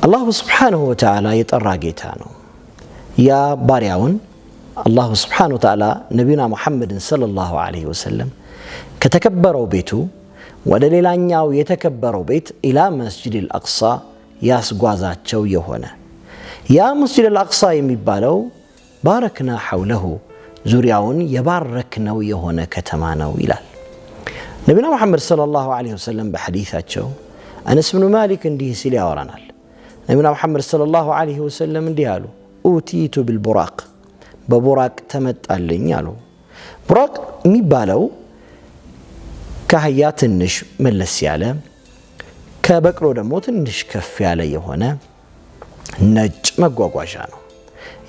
አላሁ ስብሓነሁ ወተዓላ የጠራ ጌታ ነው። ያ ባሪያውን አላሁ ስብሓነሁ ወተዓላ ነቢዩና ሙሐመድን ሰለላሁ ዐለይሂ ወሰለም ከተከበረው ቤቱ ወደ ሌላኛው የተከበረው ቤት ኢላ መስጂድ አልአቅሳ ያስጓዛቸው የሆነ፣ ያ መስጂድ አልአቅሳ የሚባለው ባረክና ሐውለሁ፣ ዙሪያውን የባረክነው የሆነ ከተማ ነው ይላል። ነቢዩና ሙሐመድ ሰለላሁ ዐለይሂ ወሰለም በሐዲታቸው አነስ ብኑ ማሊክ እንዲህ ሲል ያወራናል። ነቢዩና ሙሐመድ ሰለላሁ ዐለይሂ ወሰለም እንዲህ አሉ፣ ኡቲቱ ቢልቡራቅ፣ በቡራቅ ተመጣልኝ አሉ። ቡራቅ የሚባለው ከአህያ ትንሽ መለስ ያለ፣ ከበቅሎ ደግሞ ትንሽ ከፍ ያለ የሆነ ነጭ መጓጓዣ ነው።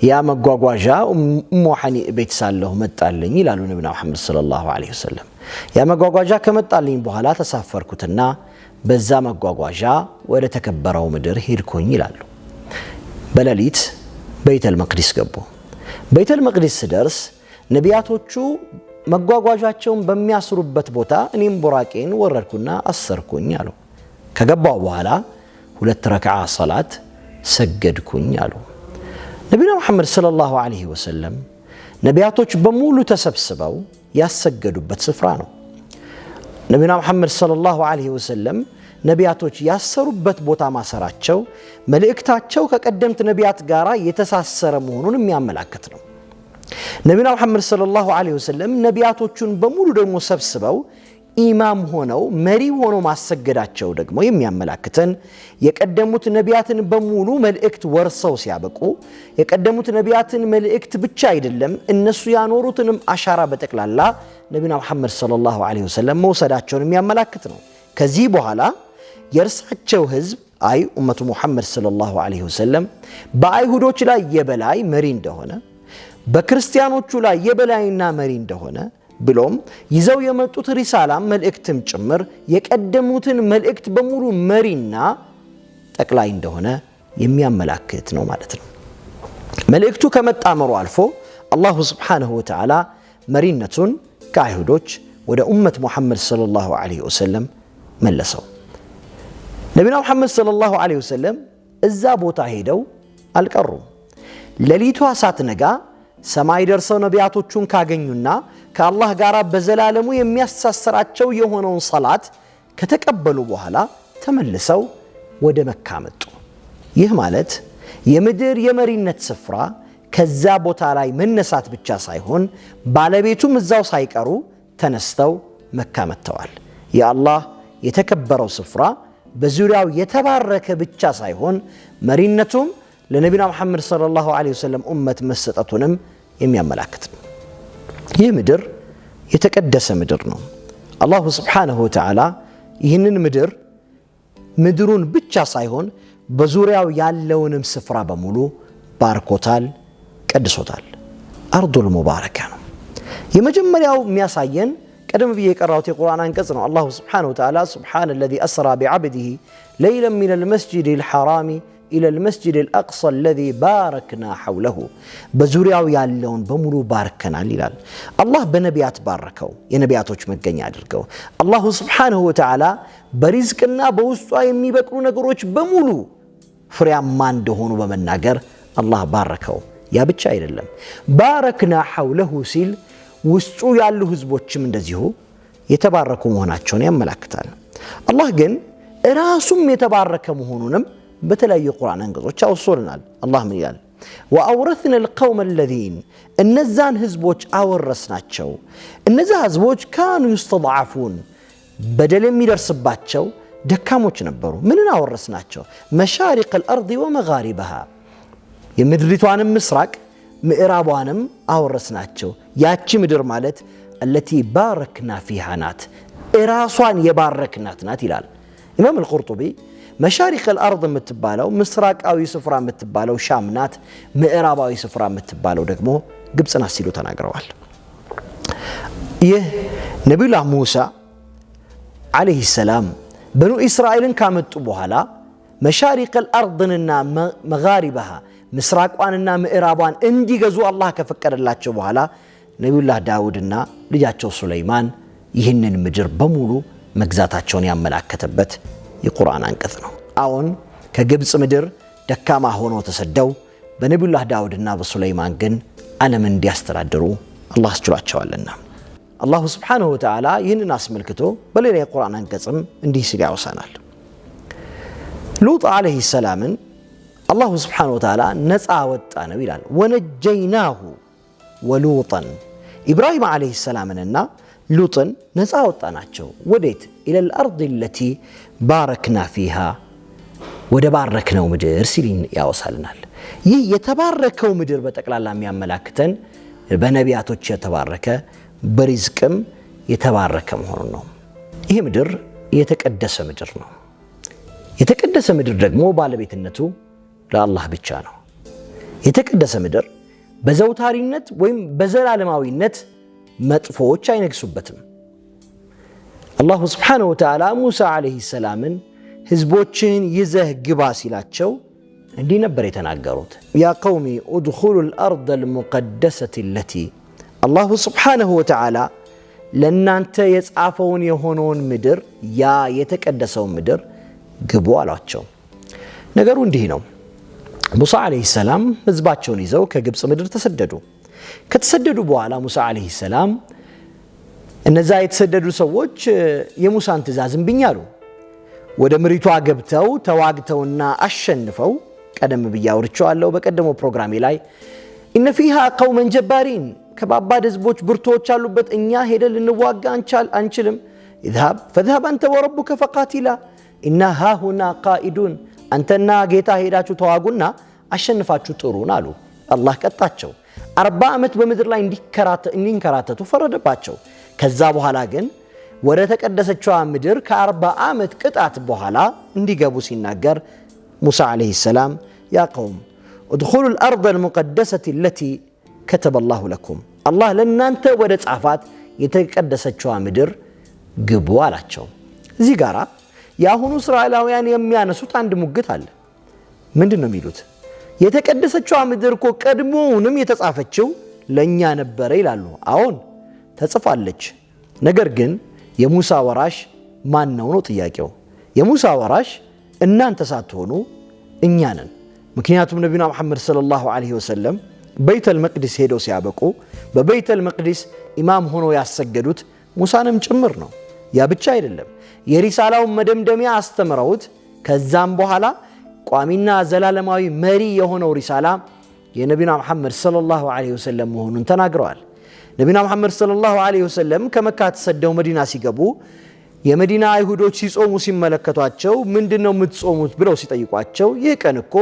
ያ መጓጓዣ ኡሙ ሐኒ ቤት ሳለሁ መጣልኝ ይላሉ ነቢዩና ሙሐመድ ሰለላሁ ዐለይሂ ወሰለም። ያ መጓጓዣ ከመጣልኝ በኋላ ተሳፈርኩትና በዛ መጓጓዣ ወደ ተከበረው ምድር ሄድኩኝ ይላሉ። በሌሊት ቤተል መቅዲስ ገቡ። ቤተል መቅዲስ ስደርስ ነቢያቶቹ መጓጓዣቸውን በሚያስሩበት ቦታ እኔም ቡራቄን ወረድኩና አሰርኩኝ አሉ። ከገባው በኋላ 2 ረክዓ ሰላት ሰገድኩኝ አሉ። ነቢዩና ሙሐመድ ሰለላሁ ዐለይሂ ወሰለም ነቢያቶች በሙሉ ተሰብስበው ያሰገዱበት ስፍራ ነው። ነቢዩና ሙሐመድ ሰለላሁ ዐለይሂ ወሰለም ነቢያቶች ያሰሩበት ቦታ ማሰራቸው መልእክታቸው ከቀደምት ነቢያት ጋር የተሳሰረ መሆኑን የሚያመላክት ነው። ነቢዩና ሙሐመድ ሰለላሁ ዐለይሂ ወሰለም ነቢያቶቹን በሙሉ ደግሞ ሰብስበው ኢማም ሆነው መሪ ሆነው ማሰገዳቸው ደግሞ የሚያመላክተን የቀደሙት ነቢያትን በሙሉ መልእክት ወርሰው ሲያበቁ የቀደሙት ነቢያትን መልእክት ብቻ አይደለም፣ እነሱ ያኖሩትንም አሻራ በጠቅላላ ነቢዩና ሙሐመድ ሰለላሁ ዐለይሂ ወሰለም መውሰዳቸውን የሚያመላክት ነው። ከዚህ በኋላ የእርሳቸው ህዝብ አይ ኡመቱ ሙሐመድ ሰለላሁ ዐለይሂ ወሰለም በአይሁዶች ላይ የበላይ መሪ እንደሆነ፣ በክርስቲያኖቹ ላይ የበላይና መሪ እንደሆነ፣ ብሎም ይዘው የመጡት ሪሳላም መልእክትም ጭምር የቀደሙትን መልእክት በሙሉ መሪና ጠቅላይ እንደሆነ የሚያመላክት ነው ማለት ነው። መልእክቱ ከመጣመሩ አልፎ አላሁ ስብሓነሁ ወተዓላ መሪነቱን ከአይሁዶች ወደ ኡመት ሙሐመድ ሰለላሁ ዐለይሂ ወሰለም መለሰው። ነቢዩና ሙሐመድ ሰለላሁ ዐለይሂ ወሰለም እዛ ቦታ ሄደው አልቀሩም። ሌሊቷ ሳትነጋ ሰማይ ደርሰው ነቢያቶቹን ካገኙና ከአላህ ጋር በዘላለሙ የሚያስተሳስራቸው የሆነውን ሰላት ከተቀበሉ በኋላ ተመልሰው ወደ መካ መጡ። ይህ ማለት የምድር የመሪነት ስፍራ ከዛ ቦታ ላይ መነሳት ብቻ ሳይሆን ባለቤቱም እዛው ሳይቀሩ ተነስተው መካ መጥተዋል። የአላህ የተከበረው ስፍራ በዙሪያው የተባረከ ብቻ ሳይሆን መሪነቱም ለነቢዩና ሙሐመድ ሰለላሁ ዐለይሂ ወሰለም ኡመት መሰጠቱንም የሚያመላክት ነው። ይህ ምድር የተቀደሰ ምድር ነው። አላሁ ስብሓነሁ ወተዓላ ይህንን ምድር ምድሩን ብቻ ሳይሆን በዙሪያው ያለውንም ስፍራ በሙሉ ባርኮታል፣ ቀድሶታል። አርዱል ሙባረካ ነው። የመጀመሪያው የሚያሳየን ቀደም ብዬ የቀራሁት የቁርአን አንቀጽ ነው። አላሁ ስብሓነሁ ወተዓላ ሱብሓነ ለዚ አስራ ቢዐብዲሂ ለይለን ሚነል መስጂዲል ሐራሚ ኢለል መስጂዲል አቅሳ አለዚ ባረክና ሐውለሁ፣ በዙሪያው ያለውን በሙሉ ባርከናል ይላል። አላህ በነቢያት ባረከው፣ የነቢያቶች መገኛ አድርገው። አላሁ ስብሓነሁ ወተዓላ በሪዝቅና በውስጧ የሚበቅሉ ነገሮች በሙሉ ፍሬያማ እንደሆኑ በመናገር አላህ ባረከው። ያ ብቻ አይደለም፣ ባረክና ሐውለሁ ሲል ውስጡ ያሉ ህዝቦችም እንደዚሁ የተባረኩ መሆናቸውን ያመላክታል። አላህ ግን ራሱም የተባረከ መሆኑንም በተለያዩ የቁርአን አንቀጾች አውሶልናል። አላህ ምን ይላል? ወአውረስና አልቀውመ አለዚን፣ እነዛን ህዝቦች አወረስናቸው። እነዛ ህዝቦች ካኑ ዩስተድዓፉን፣ በደል የሚደርስባቸው ደካሞች ነበሩ። ምንን አወረስናቸው? መሻሪቅ አልአርድ ወመጋሪበሃ፣ የምድሪቷንም ምስራቅ ምዕራቧንም አወረስናቸው። ያቺ ምድር ማለት አለቲ ባረክና ፊሃ ናት፣ እራሷን የባረክናት ናት ይላል ኢማም አልቁርጡቢ። መሻሪቅ አልአርድ የምትባለው ምስራቃዊ ስፍራ የምትባለው ሻም ናት፣ ምዕራባዊ ስፍራ የምትባለው ደግሞ ግብፅ ናት ሲሉ ተናግረዋል። ይህ ነቢዩላህ ሙሳ ዓለይሂ ሰላም በኑ እስራኤልን ካመጡ በኋላ መሻሪቅ አልአርድንና መጋሪበሃ፣ ምስራቋንና ምዕራቧን እንዲገዙ አላህ ከፈቀደላቸው በኋላ ነቢዩላህ ዳውድና ልጃቸው ሱለይማን ይህንን ምድር በሙሉ መግዛታቸውን ያመላከተበት የቁርአን አንቀጽ ነው። አሁን ከግብፅ ምድር ደካማ ሆኖ ተሰደው በነቢዩላህ ዳውድና በሱለይማን ግን ዓለምን እንዲያስተዳድሩ አላህ አስችሏቸዋልና። አላሁ ስብሓነሁ ወተዓላ ይህንን አስመልክቶ በሌላ የቁርአን አንቀጽም እንዲህ ሲል ያወሳናል። ሉጥ ዓለይሂ ሰላምን አላሁ ስብሓነሁ ወተዓላ ነፃ ወጣ ነው ይላል። ወነጀይናሁ ወሉጠን፣ ኢብራሂም ዓለይሂ ሰላምንና ሉጥን ነፃ ወጣ ናቸው። ወዴት? إلى الأرض التي باركنا فيها፣ ወደ ባረክነው ምድር ሲል ያወሳልናል። ይህ የተባረከው ምድር በጠቅላላ የሚያመላክተን በነቢያቶች የተባረከ በሪዝቅም የተባረከ መሆኑን ነው። ይህ ምድር የተቀደሰ ምድር ነው። የተቀደሰ ምድር ደግሞ ባለቤትነቱ ለአላህ ብቻ ነው። የተቀደሰ ምድር በዘውታሪነት ወይም በዘላለማዊነት መጥፎዎች አይነግሱበትም። አላሁ ስብሓነሁ ወተዓላ ሙሳ ዓለይሂ ሰላምን ህዝቦችህን ይዘህ ግባ ሲላቸው እንዲህ ነበር የተናገሩት። ያ ቀውሚ ኡድኹሉ ልአርድ አልሙቀደሰት ለቲ፣ አላሁ ስብሓነሁ ወተዓላ ለእናንተ የጻፈውን የሆነውን ምድር፣ ያ የተቀደሰውን ምድር ግቡ አሏቸው። ነገሩ እንዲህ ነው። ሙሳ ዓለይሂ ሰላም ህዝባቸውን ይዘው ከግብፅ ምድር ተሰደዱ። ከተሰደዱ በኋላ ሙሳ ዓለይሂ ሰላም እነዛ የተሰደዱ ሰዎች የሙሳን ትእዛዝ እምቢኝ አሉ። ወደ ምሪቷ ገብተው ተዋግተውና አሸንፈው፣ ቀደም ብዬ አውርቼዋለሁ በቀደመው ፕሮግራሜ ላይ፣ إن فيها قوما جبارين፣ ከባባድ ህዝቦች ብርቶዎች አሉበት፣ እኛ ሄደን ልንዋጋ አንችልም። اذهب فاذهب أنت وربك فقاتلا إنا هاهنا قاعدون፣ አንተና ጌታ ሄዳችሁ ተዋጉና አሸንፋችሁ ጥሩን አሉ። አላህ ቀጣቸው። 40 ዓመት በምድር ላይ እንዲንከራተቱ ፈረደባቸው። ከዛ በኋላ ግን ወደ ተቀደሰችዋ ምድር ከ40 ዓመት ቅጣት በኋላ እንዲገቡ ሲናገር ሙሳ ዓለይሂ ሰላም يا قوم ادخلوا الأرض المقدسة التي كتب الله لكم፣ አላህ ለእናንተ ወደ ጻፋት የተቀደሰችዋ ምድር ግቡ አላቸው። እዚህ ጋራ የአሁኑ እስራኤላውያን የሚያነሱት አንድ ሙግት አለ። ምንድን ነው የሚሉት? የተቀደሰችዋ ምድር እኮ ቀድሞውንም የተጻፈችው ለእኛ ነበረ ይላሉ። አዎን ተጽፋለች። ነገር ግን የሙሳ ወራሽ ማን ነው ነው ጥያቄው። የሙሳ ወራሽ እናንተ ሳትሆኑ እኛ ነን። ምክንያቱም ነቢዩና ሙሐመድ ሰለላሁ ዐለይሂ ወሰለም በይተል መቅዲስ ሄደው ሲያበቁ በበይተል መቅዲስ ኢማም ሆኖ ያሰገዱት ሙሳንም ጭምር ነው። ያ ብቻ አይደለም፣ የሪሳላውን መደምደሚያ አስተምረውት ከዛም በኋላ ቋሚና ዘላለማዊ መሪ የሆነው ሪሳላ የነቢዩና ሙሐመድ ሰለላሁ ዐለይሂ ወሰለም መሆኑን ተናግረዋል። ነቢዩና ሙሐመድ ሰለላሁ ዐለይሂ ወሰለም ከመካ ተሰደው መዲና ሲገቡ የመዲና አይሁዶች ሲጾሙ ሲመለከቷቸው ምንድነው የምትጾሙት ብለው ሲጠይቋቸው ይህ ቀን እኮ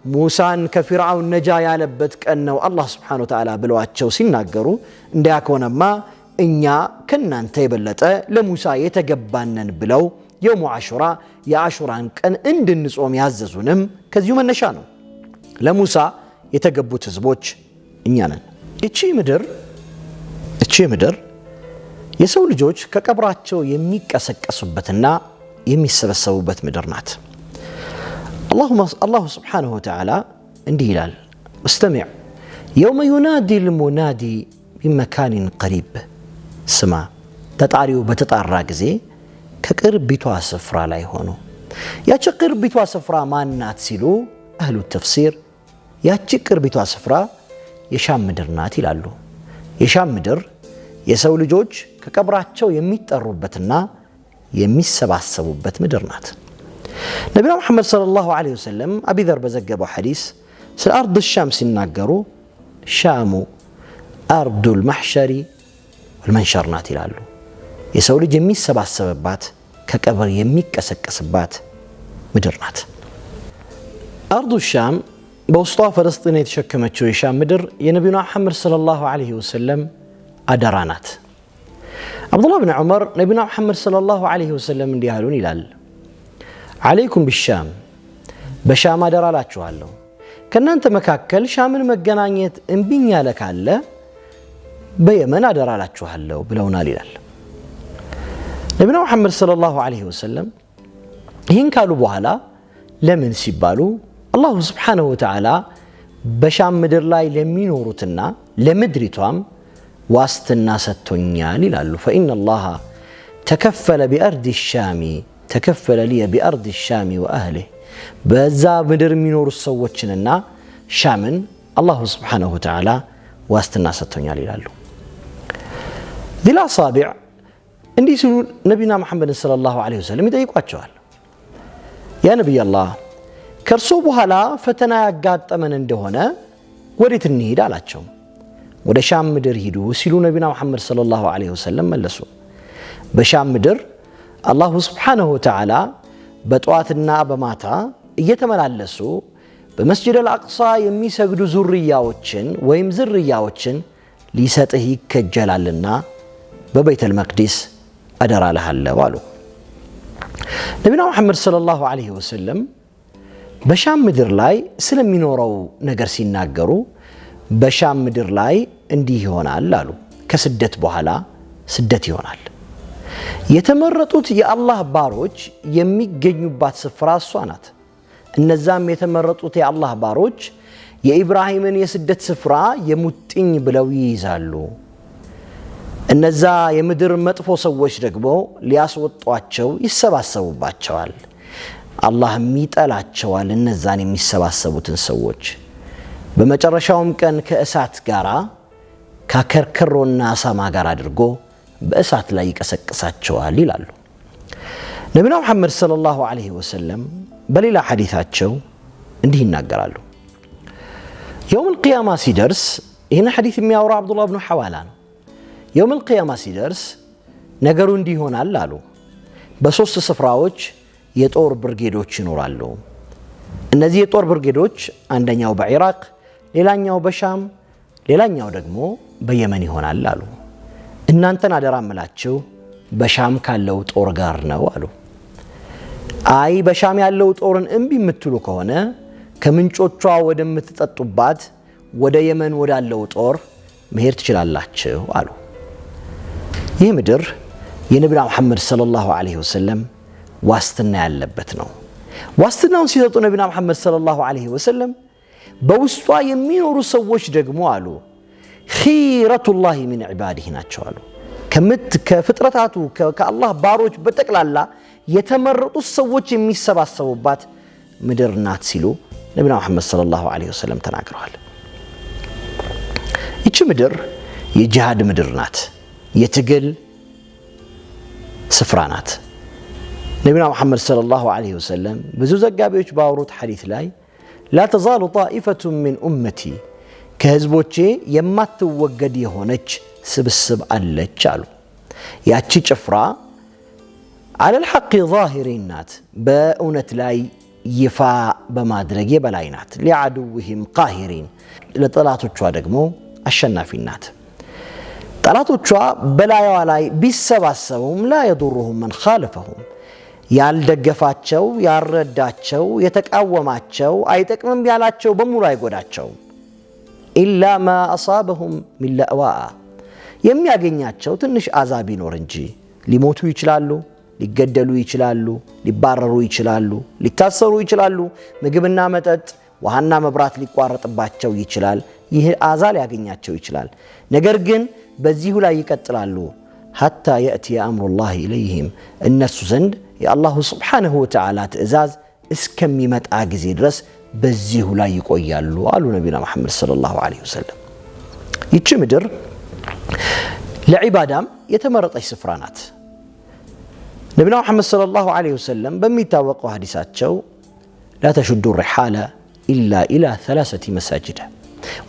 ሙሳን ከፊርዓውን ነጃ ያለበት ቀን ነው አላህ ስብሓነሁ ወተዓላ ብለዋቸው ሲናገሩ፣ እንዲያ ከሆነማ እኛ ከናንተ የበለጠ ለሙሳ የተገባነን ብለው የውሙ አሹራ የአሹራን ቀን እንድንጾም ያዘዙንም ከዚሁ መነሻ ነው። ለሙሳ የተገቡት ህዝቦች እኛ ነን። እቺ ምድር የሰው ልጆች ከቀብራቸው የሚቀሰቀሱበትና የሚሰበሰቡበት ምድር ናት። አላሁ ስብሓነሁ ወተዓላ እንዲህ ይላል፣ استمع يوم ينادي المناد من مكان قريب፣ ስማ ተጣሪው በተጣራ ጊዜ ከቅርቢቷ ስፍራ ላይ ሆኖ። ያቺ ቅርቢቷ ስፍራ ማናት ሲሉ አህሉ ተፍሲር ያቺ ቅርቢቷ ስፍራ የሻም ምድር ናት ይላሉ። የሻም ምድር የሰው ልጆች ከቀብራቸው የሚጠሩበትና የሚሰባሰቡበት ምድር ናት። ነቢና ሙሐመድ ሰለላሁ ዐለይሂ ወሰለም አቢዘር በዘገበው ሐዲስ ስለ أرض الشام ሲናገሩ الشام أرض المحشر والمنشر ናት ይላሉ። የሰው ልጅ የሚሰባሰብባት ከቀብር የሚቀሰቀስባት ምድር ናት። أرض الشام በውስጧ ፈለስጢን የተሸከመችው የሻም ምድር የነቢዩና ሙሐመድ ሰለላሁ ዐለይሂ ወሰለም አደራ ናት። አብዱላህ ብን ዑመር ነቢዩና ሙሐመድ ሰለላሁ ዐለይሂ ወሰለም እንዲህ አሉን ይላል። عليكم بالشام፣ በሻም አደራ እላችኋለሁ። ከእናንተ መካከል ሻምን መገናኘት እምቢኝ ያለ ካለ በየመን አደራ እላችኋለሁ ብለውናል ይላል። ነቢዩና ሙሐመድ ሰለላሁ ዐለይሂ ወሰለም ይህን ካሉ በኋላ ለምን ሲባሉ አላሁ ስብሓነሁ ወተዓላ በሻም ምድር ላይ ለሚኖሩትና ለምድሪቷም ዋስትና ሰጥቶኛል ይላሉ። فإن الله تكفل بأرض الشام تكفل لي بأرض الشام وأهله። በዛ ምድር የሚኖሩ ሰዎችንና ሻምን አላሁ ስብሓነሁ ወተዓላ ዋስትና ሰጥቶኛል ይላሉ። ዚል አሳቢዕ እንዲህ ሲሉ ነቢና መሐመድን ሰለላሁ ዐለይሂ ወሰለም ይጠይቋቸዋል። ያ ነቢይ አላህ፣ ከእርሶ በኋላ ፈተና ያጋጠመን እንደሆነ ወዴት እንሂድ አላቸው። ወደ ሻም ምድር ሂዱ ሲሉ ነቢና መሐመድ ሰለላሁ ዐለይሂ ወሰለም መለሱ። በሻም ምድር አላሁ ስብሓነሁ ወተዓላ በጠዋትና በማታ እየተመላለሱ በመስጅድ አልአቅሳ የሚሰግዱ ዙርያዎችን ወይም ዝርያዎችን ሊሰጥህ ይከጀላልና በቤተል መቅዲስ አደራ እልሃለሁ አሉ። ነቢና መሐመድ ሰለላሁ ዐለይሂ ወሰለም በሻም ምድር ላይ ስለሚኖረው ነገር ሲናገሩ በሻም ምድር ላይ እንዲህ ይሆናል አሉ። ከስደት በኋላ ስደት ይሆናል። የተመረጡት የአላህ ባሮች የሚገኙባት ስፍራ እሷ ናት። እነዛም የተመረጡት የአላህ ባሮች የኢብራሂምን የስደት ስፍራ የሙጥኝ ብለው ይይዛሉ። እነዛ የምድር መጥፎ ሰዎች ደግሞ ሊያስወጧቸው ይሰባሰቡባቸዋል። አላህም ይጠላቸዋል እነዛን የሚሰባሰቡትን ሰዎች። በመጨረሻውም ቀን ከእሳት ጋር ከከርከሮና አሳማ ጋር አድርጎ በእሳት ላይ ይቀሰቅሳቸዋል ይላሉ። ነቢና ሙሐመድ ሰለላሁ ዐለይሂ ወሰለም በሌላ ሐዲታቸው እንዲህ ይናገራሉ። የውም ልቅያማ ሲደርስ፣ ይህን ሐዲት የሚያወራው አብዱላህ ብኑ ሐዋላ ነው። የውም ልቅያማ ሲደርስ ነገሩ እንዲህ ይሆናል አሉ። በሶስት ስፍራዎች የጦር ብርጌዶች ይኖራሉ። እነዚህ የጦር ብርጌዶች አንደኛው በኢራቅ፣ ሌላኛው በሻም፣ ሌላኛው ደግሞ በየመን ይሆናል አሉ። እናንተን አደራ እምላችሁ በሻም ካለው ጦር ጋር ነው አሉ። አይ፣ በሻም ያለው ጦርን እምቢ የምትሉ ከሆነ ከምንጮቿ ወደምትጠጡባት ወደ የመን ወዳለው ጦር መሄድ ትችላላችሁ አሉ። ይህ ምድር የነቢና ሙሐመድ ሰለላሁ ዐለይሂ ወሰለም ዋስትና ያለበት ነው። ዋስትናውን ሲሰጡ ነቢና ሙሐመድ ሰለላሁ ዐለይሂ ወሰለም በውስጧ የሚኖሩ ሰዎች ደግሞ አሉ ኺረቱላሂ ሚን ዒባዲህ ናቸው አሉ። ከፍጥረታቱ ከአላህ ባሮች በጠቅላላ የተመረጡት ሰዎች የሚሰባሰቡባት ምድር ናት ሲሉ ነቢና ሙሐመድ ሰለላሁ ዐለይሂ ወሰለም ተናግረዋል። ይቺ ምድር የጂሃድ ምድር ናት፣ የትግል ስፍራ ናት። ነቢና ሙሐመድ ሰለላሁ ዐለይሂ ወሰለም ብዙ ዘጋቢዎች ባወሩት ሐዲት ላይ ላ ተዛሉ ጣኢፈቱን ሚን ኡመቲ፣ ከህዝቦቼ የማትወገድ የሆነች ስብስብ አለች አሉ። ያቺ ጭፍራ አለል ሐቂ ዛሂሪን ናት፣ በእውነት ላይ ይፋ በማድረግ የበላይ ናት። ሊዓድውሂም ቃሂሪን፣ ለጠላቶቿ ደግሞ አሸናፊ ናት። ጠላቶቿ በላይዋ ላይ ቢሰባሰቡም ላ የዱሩሁም መን ኻለፈሁም፣ ያልደገፋቸው፣ ያልረዳቸው፣ የተቃወማቸው፣ አይጠቅምም ያላቸው በሙሉ አይጎዳቸውም። ኢላ ማ አሳበሁም ሚን ለእዋአ፣ የሚያገኛቸው ትንሽ አዛ ቢኖር እንጂ። ሊሞቱ ይችላሉ፣ ሊገደሉ ይችላሉ፣ ሊባረሩ ይችላሉ፣ ሊታሰሩ ይችላሉ፣ ምግብና መጠጥ፣ ውሃና መብራት ሊቋረጥባቸው ይችላል። ይህ አዛ ሊያገኛቸው ይችላል። ነገር ግን በዚሁ ላይ ይቀጥላሉ። ሐታ የእትየ አምሩላህ ኢለይህም፣ እነርሱ ዘንድ የአላሁ ስብሓነሁ ወተዓላ ትእዛዝ እስከሚመጣ ጊዜ ድረስ በዚሁ ላይ ይቆያሉ አሉ ነቢና መሐመድ ሰለላሁ ዐለይሂ ወሰለም። ይቺ ምድር ለዒባዳም የተመረጠች ስፍራ ናት። ነቢና መሐመድ ሰለላሁ ዐለይሂ ወሰለም በሚታወቀው ሐዲሳቸው ላ ተሹዱ ሪሓለ ኢላ ኢላ ሰላሰቲ መሳጅደ፣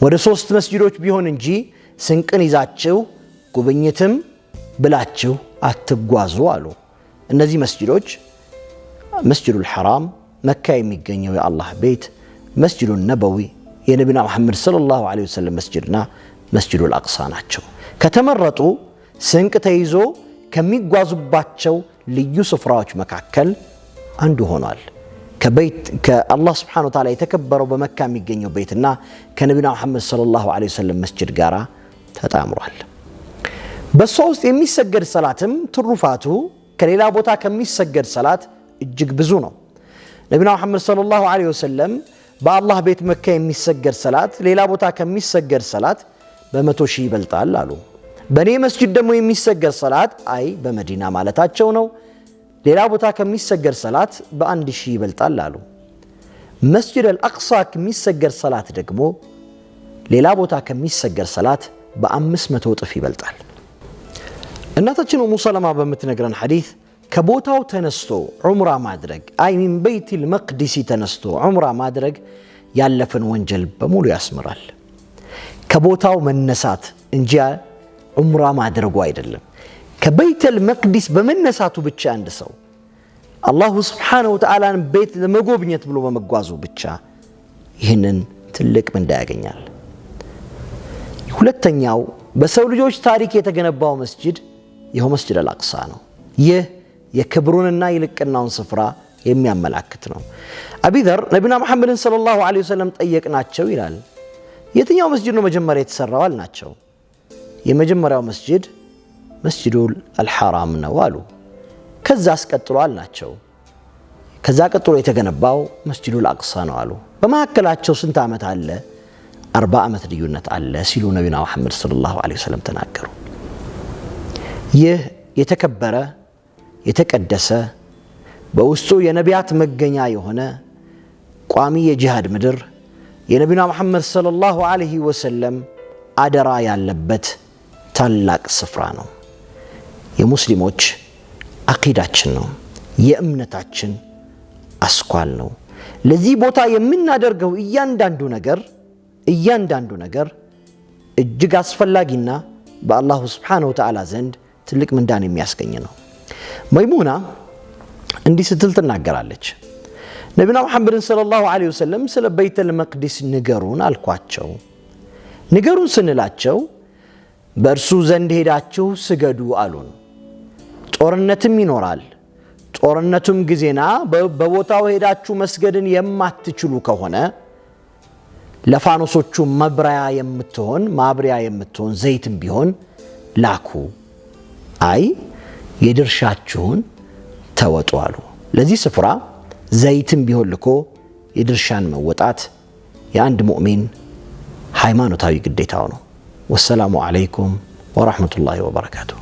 ወደ ሶስት መስጂዶች ቢሆን እንጂ ስንቅን ይዛችሁ ጉብኝትም ብላችሁ አትጓዙ አሉ። እነዚህ መስጂዶች መስጂዱል ሐራም መካ የሚገኘው የአላህ ቤት፣ መስጂዱ ነበዊ የነቢና መሐመድ ሰለላሁ ዐለይሂ ወሰለም መስጂድና መስጂዱል አቅሳ ናቸው። ከተመረጡ ስንቅ ተይዞ ከሚጓዙባቸው ልዩ ስፍራዎች መካከል አንዱ ሆኗል። ከበይት ከአላህ ስብሓነሁ ወተዓላ የተከበረው በመካ የሚገኘው ቤትና ከነቢና መሐመድ ሰለላሁ ዐለይሂ ወሰለም መስጂድ ጋራ ተጣምሯል። በእሷ ውስጥ የሚሰገድ ሰላትም ትሩፋቱ ከሌላ ቦታ ከሚሰገድ ሰላት እጅግ ብዙ ነው። ነቢና መሐመድ ሰለላሁ ዐለይሂ ወሰለም በአላህ ቤት መካ የሚሰገድ ሰላት ሌላ ቦታ ከሚሰገድ ሰላት በ100,000 ይበልጣል አሉ። በእኔ መስጂድ ደግሞ የሚሰገድ ሰላት፣ አይ በመዲና ማለታቸው ነው፣ ሌላ ቦታ ከሚሰገድ ሰላት በ1,000 ይበልጣል አሉ። መስጂድ አልአቅሳ ከሚሰገድ ሰላት ደግሞ ሌላ ቦታ ከሚሰገድ ሰላት በ500 እጥፍ ይበልጣል። እናታችን ኡሙ ሰለማ በምትነግረን ሐዲት ከቦታው ተነስቶ ዑምራ ማድረግ፣ أي من بيت المقدس ተነስቶ ዑምራ ማድረግ ያለፈን ወንጀል በሙሉ ያስምራል። ከቦታው መነሳት እንጂ ዑምራ ማድረጉ አይደለም። ከበይተል መቅዲስ በመነሳቱ ብቻ አንድ ሰው አላሁ ስብሓነሁ ወተዓላን ቤት ለመጎብኘት ብሎ በመጓዙ ብቻ ይህንን ትልቅ ምንዳ ያገኛል። ሁለተኛው በሰው ልጆች ታሪክ የተገነባው መስጂድ ይኸው መስጂድ አልአቅሳ ነው። ይህ የክብሩንና የልቅናውን ስፍራ የሚያመላክት ነው። አቢዘር ነቢና ሙሐመድን ሰለላሁ ዐለይሂ ወሰለም ጠየቅናቸው ይላል። የትኛው መስጂድ ነው መጀመሪያ የተሰራው አልናቸው። የመጀመሪያው መስጂድ መስጂዱል አልሐራም ነው አሉ። ከዛ አስቀጥሎ አልናቸው። ከዛ ቀጥሎ የተገነባው መስጂዱል አቅሳ ነው አሉ። በመካከላቸው ስንት ዓመት አለ? 40 ዓመት ልዩነት አለ ሲሉ ነቢና ሙሐመድ ሰለላሁ ዐለይሂ ወሰለም ተናገሩ። ይህ የተከበረ፣ የተቀደሰ፣ በውስጡ የነቢያት መገኛ የሆነ ቋሚ የጂሃድ ምድር፣ የነቢና ሙሐመድ ሰለላሁ ዐለይሂ ወሰለም አደራ ያለበት ታላቅ ስፍራ ነው። የሙስሊሞች አቂዳችን ነው። የእምነታችን አስኳል ነው። ለዚህ ቦታ የምናደርገው እያንዳንዱ ነገር እጅግ አስፈላጊና በአላሁ ስብሓነሁ ወተዓላ ዘንድ ትልቅ ምንዳን የሚያስገኝ ነው። መይሙና እንዲህ ስትል ትናገራለች። ነቢና ሙሐመድን ሰለላሁ ዐለይሂ ወሰለም ስለ በይተል መቅዲስ ንገሩን አልኳቸው። ንገሩን ስንላቸው በእርሱ ዘንድ ሄዳችሁ ስገዱ አሉን። ጦርነትም ይኖራል። ጦርነቱም ጊዜና በቦታው ሄዳችሁ መስገድን የማትችሉ ከሆነ ለፋኖሶቹ መብሪያ የምትሆን፣ ማብሪያ የምትሆን ዘይትም ቢሆን ላኩ። አይ የድርሻችሁን ተወጡ አሉ። ለዚህ ስፍራ ዘይትም ቢሆን ልኮ የድርሻን መወጣት የአንድ ሙእሚን ሃይማኖታዊ ግዴታው ነው። ወሰላሙ ዓለይኩም ወራህመቱላሂ ወበረካቱሁ።